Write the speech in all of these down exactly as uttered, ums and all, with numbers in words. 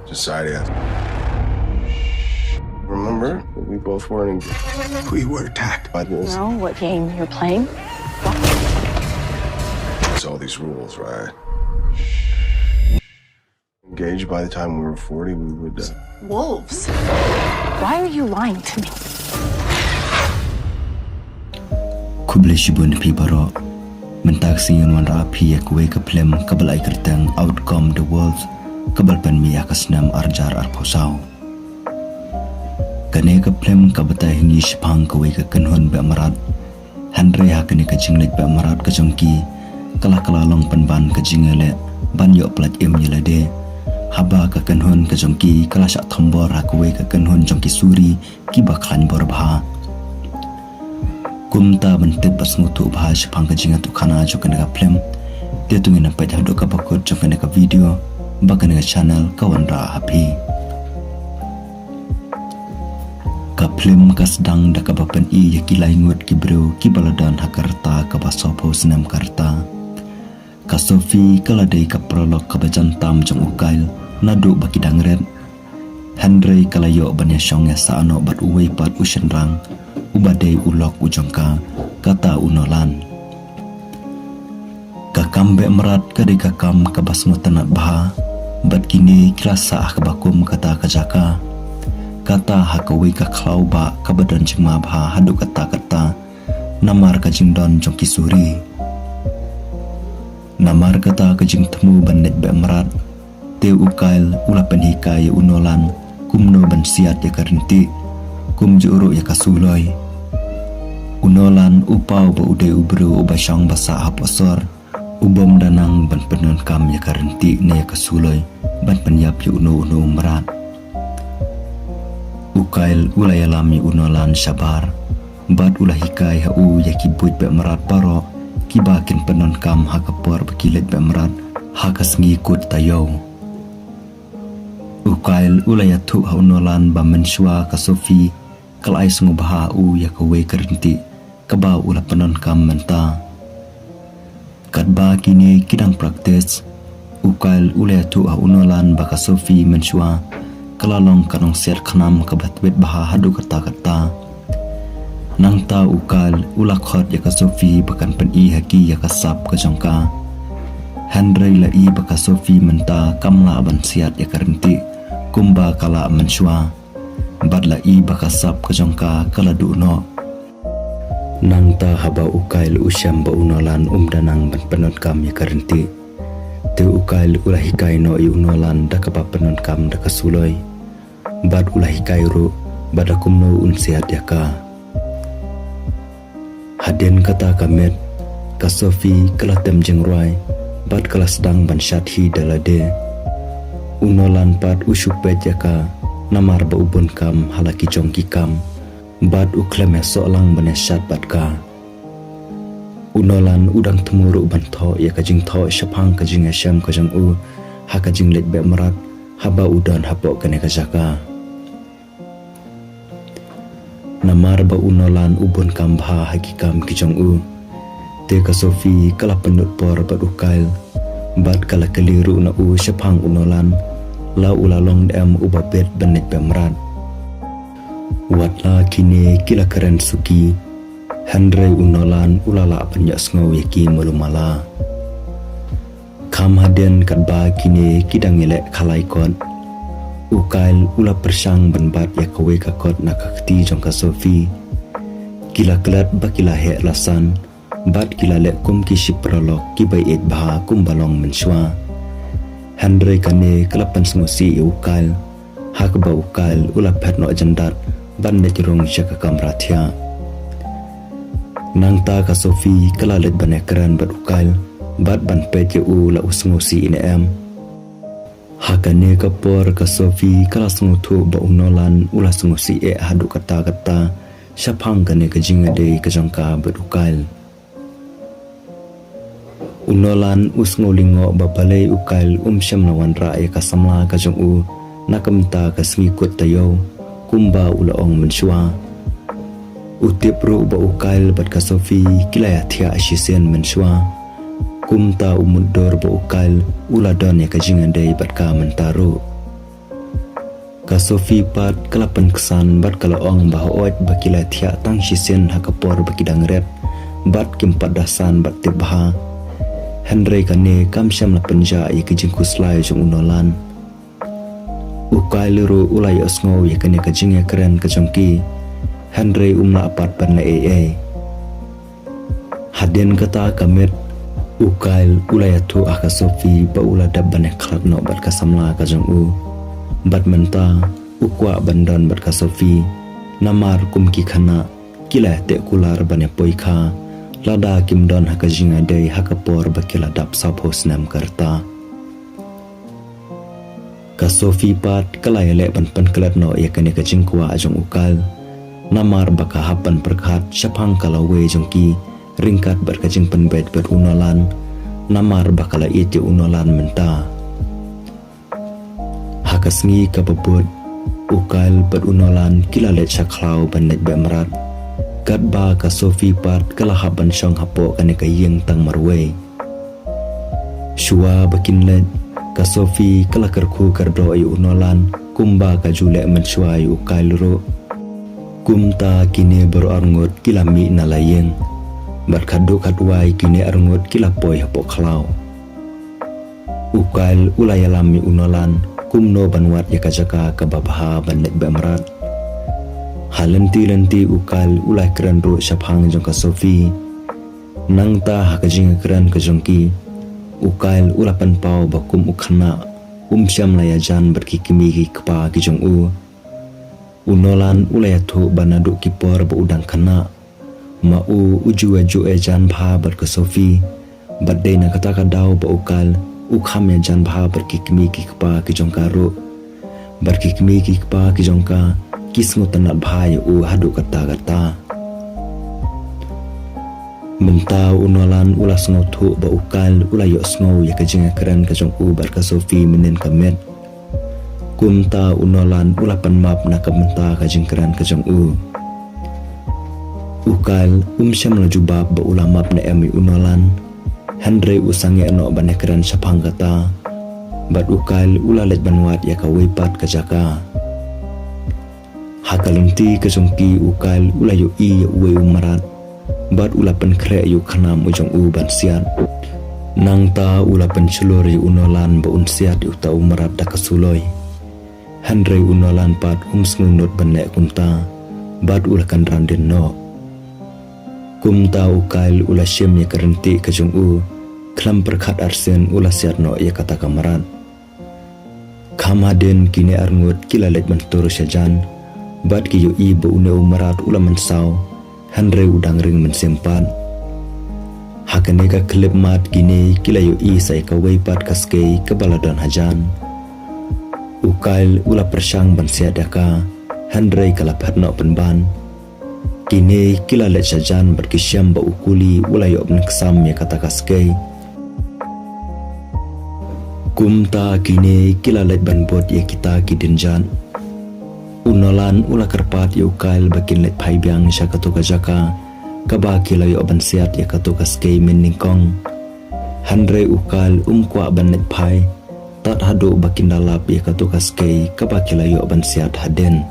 Society has. Remember, we both were in. We were attacked by this. Know what game you're playing? It's all these rules, right? Engaged by the time we were forty, we would. Uh, Wolves. Why are you lying to me? Khublei shibun phi baroh. Mynta ka sngi ngan wanrah phi ïa kawei ka film kaba la ai kyrteng Out Come the Wolves, kaba la pynmih ha ka snem arhajar arphew saw. Kane ka film ka batai ha ngi shaphang kawei ka kynhun beh mrad. Hynrei ha kane ka jingleit beh mrad ka jong ki, ka la ka la long pynban ka jingïaleh ban ïoh pyllait im ïa lade. Haba ka kynhun ka jong ki ka la shah thombor ha kawei ka kynhun jong ki suri kiba khlaiñ bor bha. Kumta ban tip bad sngewthuh bha shaphang ka jingïathuhkhana jong kane ka film, te to ngin ïa peit haduh kaba kut jong kane ka video ba kane ka channel ka wanrah ha phi. Ka film ka sdang da kaba pyni ïa ki lai ngut ki briew kiba la don ha ka rta kaba sawphew snem ka rta. Ka Sophie ka la dei ka paralok kaba jan tam jong u Kyle naduh ba ki dang rit. Hynrei ka la ïoh ban ïashong ïasah noh bad uwei pat u shynrang uba dei u lok u jong ka, kata u Nolan. Ka kam beh mrad ka dei ka kam kaba sngewtynnat bha, bad kine ki la sah ha kaba kum kata ka jaka. Kata ha kawei ka khlaw bah kaba don jingma bha haduh katta katta namar ka jingdon jong ki suri. Namar kata ka jingthmu ban leit beh mrad, te u Kyle u la pynhikai ïa u Nolan kumno ban siat ïa ka ryntih, kumjuh ruh ïa ka suloi. U Nolan u paw ba u dei u briew uba shong ba sah hapoh sor, u bym da nang ban pyndonkam ïa ka ryntih ne ïa ka suloi ban pynïap ïa uno uno u mrad. U Kyle u la ïalam ïa u Nolan shabar, bad u la hikai ha u ïa ki buit beh mrad baroh kiba kin pyndonkam ha ka por ba ki leit beh mrad ha ka sngi kut taïew. U Kyle u la ïathuh ha u Nolan ba mynshuwa ka Sophie ka la ai sngewbha ha u ïa kawei ka ryntih kaba u la pyndonkam mynta. Katba kine ki dang practice, u Kyle u la ïathuh ha u Nolan ba ka Sophie mynshuwa ka la long ka nongsiat khnam kaba tbit bha haduh katta katta. Nangta u Kyle u la khot ïa ka Sophie ba kan pyni ha ki ïa ka sap ka jong ka. Hynrei la i ba ka Sophie mynta kam lah ban siat ïa ka ryntih kumba ka lah mynshuwa. Bad la i ba ka sap ka jong ka ka la duh noh. Nangta haba u Kyle u shem ba u Nolan um da nang ban pyndonkam ïa ka ryntih, te u Kyle u la hikai noh ïa u Nolan da kaba pyndonkam da ka suloi. Bad u la hikai ruh ba da kumno un siat ïa ka. Hadien kata ka miet, ka Sophie ka la tem jingrwai bad ka la sdang ban shad hi da lade. U Nolan pat u shu peit ïa ka namar ba u bun kam ha la ki jong ki kam, bad u khlem ïasoh lang ban ïashad bad ka. U Nolan u dang thmu ruh ban thoh ïa ka jingthoh shaphang ka jingïashem ka jong u ha ka jingleit beh mrad haba u don hapoh kane ka jaka. Namar ba u Nolan u bun kam bha ha ki kam ki jong u, te ka Sophie ka la pynlut por bad u Kyle, bad ka la kylli ruh na u shaphang u Nolan la u la long ne em uba bit ban leit beh mrad. Wat la kine ki la kren suki, hynrei u Nolan u la lah ban ïohsngew ïa ki malu mala. Kham hadien katba kine ki dang ïaleh khalai kot, u Kyle u la pyrshang ban bat ïa kawei ka kot na ka kti jong ka Sophie. Ki la klet ba ki la heh la san, bad ki la leh kum ki shi paralok kiba ïeit bha kumba long mynshuwa. Hynrei kane ka la pynsngewsih ïa u Kyle, ha kaba u Kyle u la phet noh jyndat ban leit rung sha ka kamra thiah. Nangta ka Sophie ka la leit ban ïakren bad u Kyle, bad ban peit ïa u la u sngewsih ne em. Ha kane ka por ka Sophie ka la sngewthuh ba u Nolan u la sngewsih eh haduh katta katta shaphang kane ka jingïadei ka jong ka bad u Kyle. U Nolan u sngew lyngngoh ba balei u Kyle um shym la wanrah ïa ka samla ka jong u na ka bynta ka sngi kut taïew kumba u la ong mynshuwa. U tip ruh ba u Kyle bad ka Sophie ki la ïathiah shisien mynshuwa. Kumta u mutdur ba u Kyle u la don ïa ka jingïadei bad ka mynta ruh. Ka Sophie pat ka la pynksan bad ka la ong ba hooid ba ki la thiah tang shisien ha ka por ba ki dang ret bad kim pat da san bad tip bha. Hynrei kane kam shym la pynjah ïa ki jingkhuslai jong u Nolan. U Kyle ruh u la ïohsngew ïa kane ka jingïakren ka jong ki, hynrei um lah pat ban leh ei ei. Hadien kata ka miet, u Kyle u la ïathuh ha ka Sophie ba u la dep ban ïakhlad noh bad ka samla ka jong u. Bad mynta u kwah ban don bad ka Sophie, namar kum ki khynnah ki la ïateh kular ban ïapoi kha lada kim don ha ka jingïadei ha ka por ba ki la dap sawphew snem ka rta. Ka Sophie pat ka la ïaleh ban pynklet noh ïa kane ka jingkwah jong u Kyle, namar ba ka hap ban pyrkhat shaphang ka lawei jong ki ryngkat bad ka jingpynbeit bad u Nolan, namar ba ka la ïeit ïa u Nolan mynta. Ha ka sngi kaba bud, u Kyle bad u Nolan ki la leit sha khlaw ban leit beh mrad, katba ka Sophie pat ka la hap ban shong hapoh kane ka ïing tang marwei. Shuwa ba kin leit, ka Sophie ka la kyrkhu kyrdoh ïa u Nolan kumba ka ju leh mynshuwa ïa u Kyle ruh. Kumta kine baroh arngut ki la mih na la ïing, bad khatduh khatwai kine arngut ki la poi hapoh khlaw. U Kyle u la ïalam ïa u Nolan kumno ban wad ïa ka jaka kaba bha ban leit beh mrad. Ha lynti lynti u Kyle u la kren ruh shaphang jong ka Sophie. Nangta ha ka jingkren ka jong ki, u Kyle u la pynpaw ba kum u khynnah um shym la ïajan bad ki kmie ki kpa ki jong u. U Nolan u la ïathuh ba naduh ki por ba u dang khynnah, ma u u ju ïajan bha bad ka Sophie. Bad dei na kata ka daw ba u Kyle u kham ïajan bha bad ki kmie ki kpa ki jong ka ruh. Bad ki kmie ki kpa ki jong ka ki sngewtynnat bha ïa u haduh katta katta. Mynta u Nolan u la sngewthuh ba u Kyle u la ïohsngew ïa ka jingkren ka jong u bad ka Sophie mynhynnin ka miet. Kumta u Nolan u la pan map na ka bynta ka jingkren ka jong u. U Kyle um shym la jubab ba u la map ne em ïa u Nolan. Hynrei u sangeh noh ban ïakren shaphang kata. Bad u Kyle u la leit ban wad ïa kawei pat ka jaka. Ha ka lynti ka jong ki u Kyle u la ïohi ïa uwei u mrad. Bad u la pynkhreh ïa u khnam u jong u ban siat. Nangta u la pynshlur ïa u Nolan ba un siat ïa uta u mrad da ka suloi. Hynrei u Nolan pat um sngewnud ban leh kumta. Bad u la kynran dien noh. Kumta u Kyle u la shim ïa ka ryntih ka jong u. Khlem pyrkhat arsien u la siat noh ïa kata ka mrad. Kham hadien kine arngut ki la leit ban tur sha jan. Bad ki ïohi ba une u mrad u la mynsaw. Hynrei u dang ring mynsiem pat. Ha kane ka khyllipmat kine ki la ïohi sa ïa kawei pat ka skei kaba la don hajan. U Kyle u la pyrshang ban siat ïa ka. Hynrei ka la phet noh pynban. Kine ki la leit sha jan bad ki shem ba u kuli u la ïoh ban ksam ïa kata ka skei. Kumta kine ki la leit ban bud ïa kita ki dienjat. U Nolan u la kyrpad ïa u Kyle ba kin leit phai biang sha kato ka jaka kaba ki la ïoh ban siat ïa kato ka skei mynnyngkong. Hynrei u Kyle um kwah ban leit phai. Tad haduh ba kin da lap ïa kato ka skei kaba ki la ïoh ban siat hadien.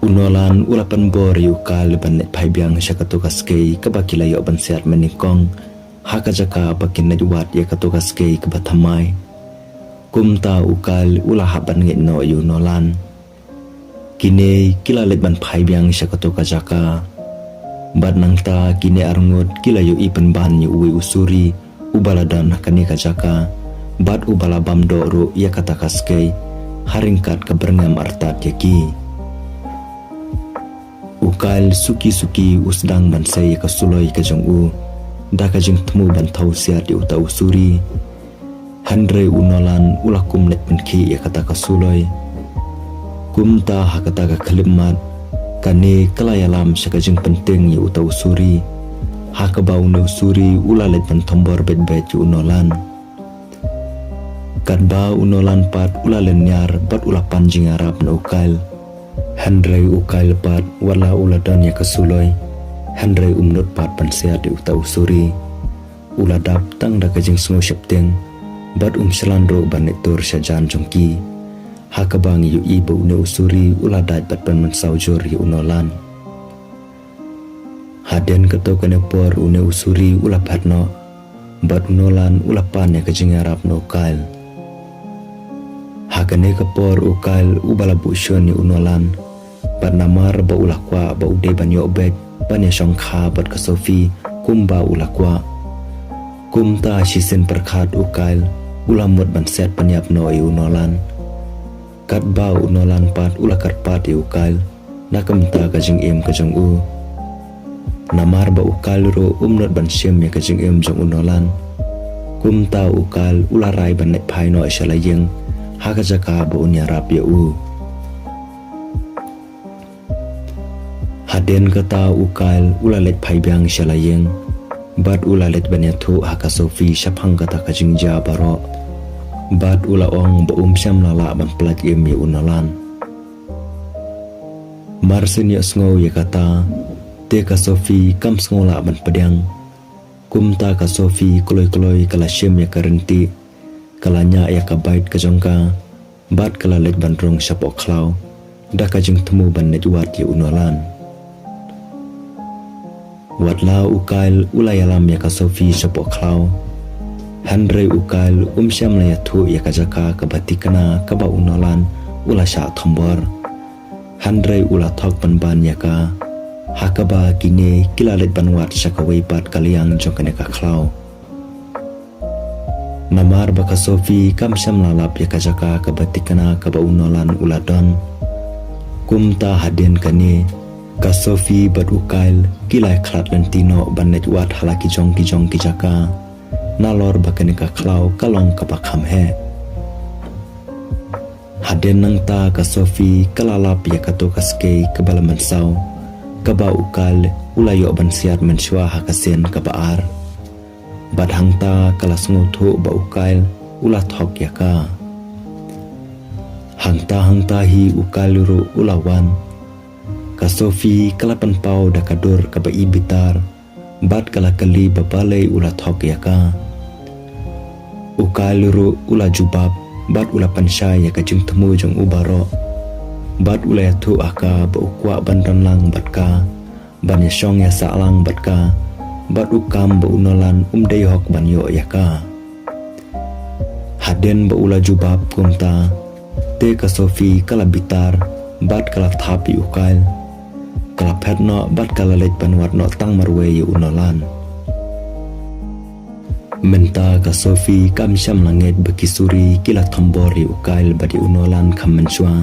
U Nolan u la pynbor ïa u Kyle ban leit phai biang sha kato ka skei kaba ki la ïoh ban siat mynnyngkong. Ha ka jaka ba kin leit wad ïa kato ka skei kaba thymmai. Kumta u Kyle u la hap ban ngeit noh ïa u Nolan. Kine ki la leit ban phai biang sha kato ka jaka. Bad nangta kine arngut ki la ïohi pynban ïa uwei u suri uba la don ha kane ka jaka. Bad uba la bam doh ruh ïa kata ka skei. Ha ryngkat ka byrngem artat ïa ki. U Kyle suki suki u sdang ban sei ïa ka suloi ka jong u. Da ka jingthmu ban thaw siat ïa uta u suri. Hynrei u Nolan u la kum leit pynkhih ïa kata ka suloi. Kumta ha kata ka khyllipmat. Kane ka la ïalam sha ka jingpyntieng ïa uta u suri. Ha kaba une u suri u la leit ban thombor beit beit ïa u Nolan. Katba u Nolan pat u la lynñiar bad u la pan jingïarap na u Kyle. Hynrei u Kyle pat wat la u la don ïa ka suloi. Hynrei um nud pat ban siat ïa uta u suri. U la dap tang da ka jingsngew sheptieng. Bad um shlan ruh ban leit tur sha jan jong ki. Ha kaba ngi ïohi ba une u Suri u la dait bad pynmynsaw jur ïa u Nolan. Hadien kato kane por une u Suri u la phet noh. Bad u Nolan u la pan ïa ka jingïarap na u Kyle. Ha kane ka por u Kyle uba la buh shun ïa u Nolan. Bad namar ba u la kwah ba u dei ban ïoh beit ban ïa shongkha bad ka Sophie kumba u la kwah. Kumta shisien pyrkhat u Kyle u la mut ban siat pynïap noh ïa u Nolan. Katba u Nolan pat u la kyrpad ïa u Kyle na ka bynta ka jingim ka jong u. Namar ba u Kyle ruh um nud ban shim ïa ka jingim jong u Nolan. Kumta u Kyle u la rai ban leit phai noh sha la ïing ha ka jaka ba un ïarap ïa u. Hadien kata u Kyle u la leit phai biang sha la ïing. Bad u la leit ban ïathuh ha ka Sophie shaphang kata ka jingjia baroh. Bad u la ong ba um shym la lah ban pyllait im ïa u Nolan. Mar shu ïohsngew ïa kata, te ka Sophie kam sngew lah ban pdiang. Kumta ka Sophie kloi kloi ka la shim ïa ka rynti, ka la ñiah ïa ka bike ka jong ka, bad ka la leit ban rung shapoh khlaw da ka jingthmu ban leit wad ïa u Nolan. Wat la u Kyle u la ïalam ïa ka Sophie shapoh khlaw, hynrei u Kyle um shym la ïathuh ïa ka jaka kaba thikna kaba u Nolan u la shah thombor. Hynrei u la thok pynban ïa ka, ha kaba kine ki la leit ban wad sha kawei pat ka liang jong kane ka khlaw. Namar ba ka Sophie kam shym la lap ïa ka jaka kaba thikna kaba u Nolan u la don. Kumta hadien kane, ka Sophie bad u Kyle ki la khlad lynti noh ban leit wad ha la ki jong ki jong ki jaka. Nalor ba kane ka khlaw ka long kaba kham heh. Hadien nangta ka Sophie ka la lap ïa kato ka skei kaba la mynsaw, kaba u Kyle u la ïoh ban siat mynshuwa ha ka sien kaba ar. Bad hangta ka la sngewthuh ba u Kyle u la thok ïa ka. Hangta hangta hi u Kyle ruh u la wan. Ka Sophie ka la pynpaw da ka dur kaba i bitar. Bad ka la kylli ba balei u la thok ïa ka. U Kyle ruh u la jubab, bad u la pynshai ïa ka jingthmu jong u baroh. Bad u la ïathuh ha ka ba u kwah ban don lang bad ka, ban ïashong ïasah lang bad ka, bad u kam ba u Nolan um dei hok ban ïoh ïa ka. Hadien ba u la jubab kumta, te ka Sophie ka la bitar, bad ka la thap ïa u Kyle. Ka la phet noh, bad ka la leit ban wad noh tang marwei ïa u Nolan. Mynta ka Sophie kam shym la ngeit ba ki Suri ki la thombor ïa u Kyle bad ïa u Nolan kham mynshuwa.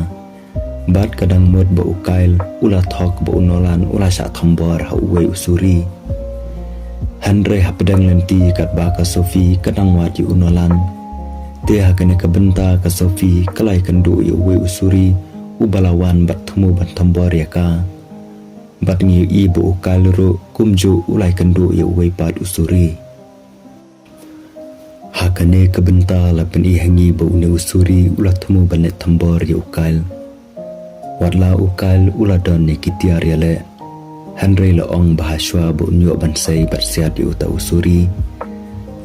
Bad ka dang mut ba u Kyle u la thok ba u Nolan u la shah thombor ha uwei u Suri. Hynrei hapdeng lynti katba ka Sophie ka dang wad ïa u Nolan, te ha kane ka bynta ka Sophie ka la ïakynduh ïa uwei u Suri uba la wan bad thmu ban thombor ïa ka. Bad ngi ïohi ba u Kyle ruh kumjuh u la ïakynduh ïa uwei pat u Suri. Ha kane ka bynta la pyni ha ngi ba une u Suri u la thmu ban leit thombor ïa u Kyle. Wat la u Kyle u la don ïa ki tiar ïaleh, hynrei la ong ba hashuwa ba un ïoh ban sei bad siat ïa uta u Suri,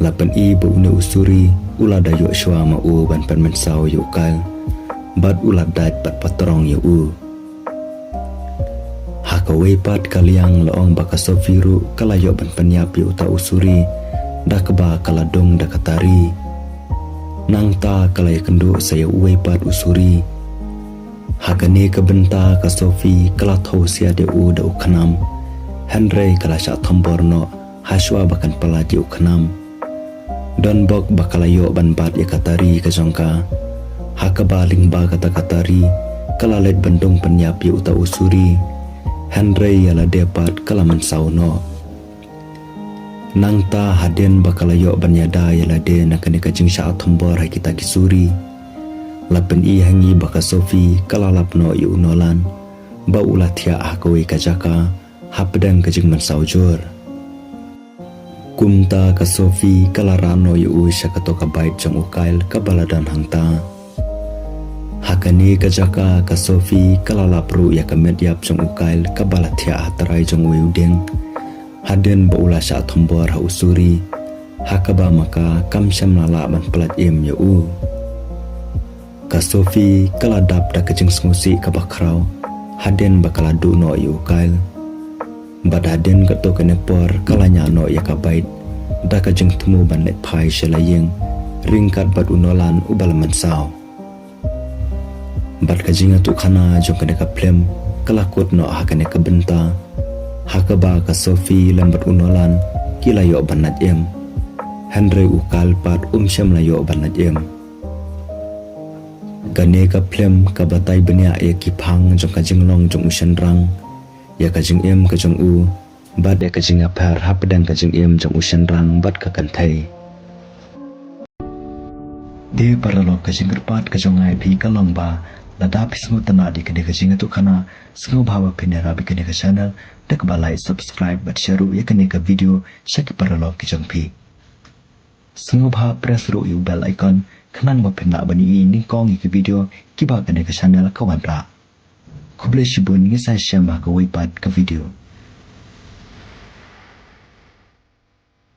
la pyni ba une u Suri u la da ïoh shuwa ma u ban pynmynsaw ïa u Kyle, bad u la dait bad patrong ïa u. Ha kawei pat ka liang la ong ba ka Sophie ruh ka la ïoh ban pynïap ïa uta u Suri da kaba ka la dung da ka tari. Nangta ka la ïakynduh sa ïa uwei pat u Suri. Ha kane ka bynta ka Sophie ka la thew siat ïa u da u khnam, hynrei ka la shah thombor noh hashuwa ba kan pyllait ïa u khnam. Don bok ba ka la ïoh ban bat ïa ka tari ka jong ka. Ha kaba lyngba kata ka tari ka la leit ban dung pynïap ïa uta u Suri, hynrei ïa lade pat ka la mynsaw noh. Nangta hadien ba ka la ïoh ban ïada ïa lade na kane ka jingshah thombor ha kita ki Suri, la pyni ha ngi ba ka Sophie ka la lap noh ïa u Nolan ba u la thiah ha kawei ka jaka hapdeng ka jingmynsaw jur. Kumta ka Sophie ka la rah noh ïa u sha kato ka bike jong u Kyle kaba la don hangta. Ha kane ka jaka ka Sophie ka la lap ruh ïa ka met ïap jong u Kyle kaba la thiah ha trai jong uwei u dieng, hadien ba u la shah thombor ha u Suri. Ha kaba ma ka kam shym la lah ban pyllait im ïa u. Ka Sophie ka la dap da ka jingsngewsih kaba khraw hadien ba ka la duh noh ïa u Kyle. Bad hadien katto katne por ka la ñiah noh ïa ka bike da ka jingthmu ban leit phai sha la ïing ryngkat bad u Nolan uba la mynsaw. Bad ka jingïathuhkhana jong kane ka phlim ka la kut noh ha kane ka bynta, ha kaba ka Sophie lem bad u Nolan ki la ïoh ban lait im. Hynrei u Kyle pat um shym la ïoh ban lait im. Kane ka phlim ka batai bniah ïa ki phang jong ka jinglong jong u shynrang, ïa ka jingim ka jong u, bad ïa ka jingïapher hapdeng ka jingim jong u shynrang bad ka kynthei. Te paralok, ka jingkyrpad ka jong nga ïa phi ka long ba lada phi sngewtynnad ïa kane ka jingïathuhkhana, sngewbha ba phin ïarap ïa kane ka channel da kaba like, subscribe bad share ruh ïa kane ka video sha ki paralok ki jong phi. Sngewbha press ruh ïa u bell icon khnang ba phin lah ban ïohi nyngkong ïa ki video kiba kane ka channel ka wanrah. Khublei shibun, ngin sa ïashem ha kawei pat ka video.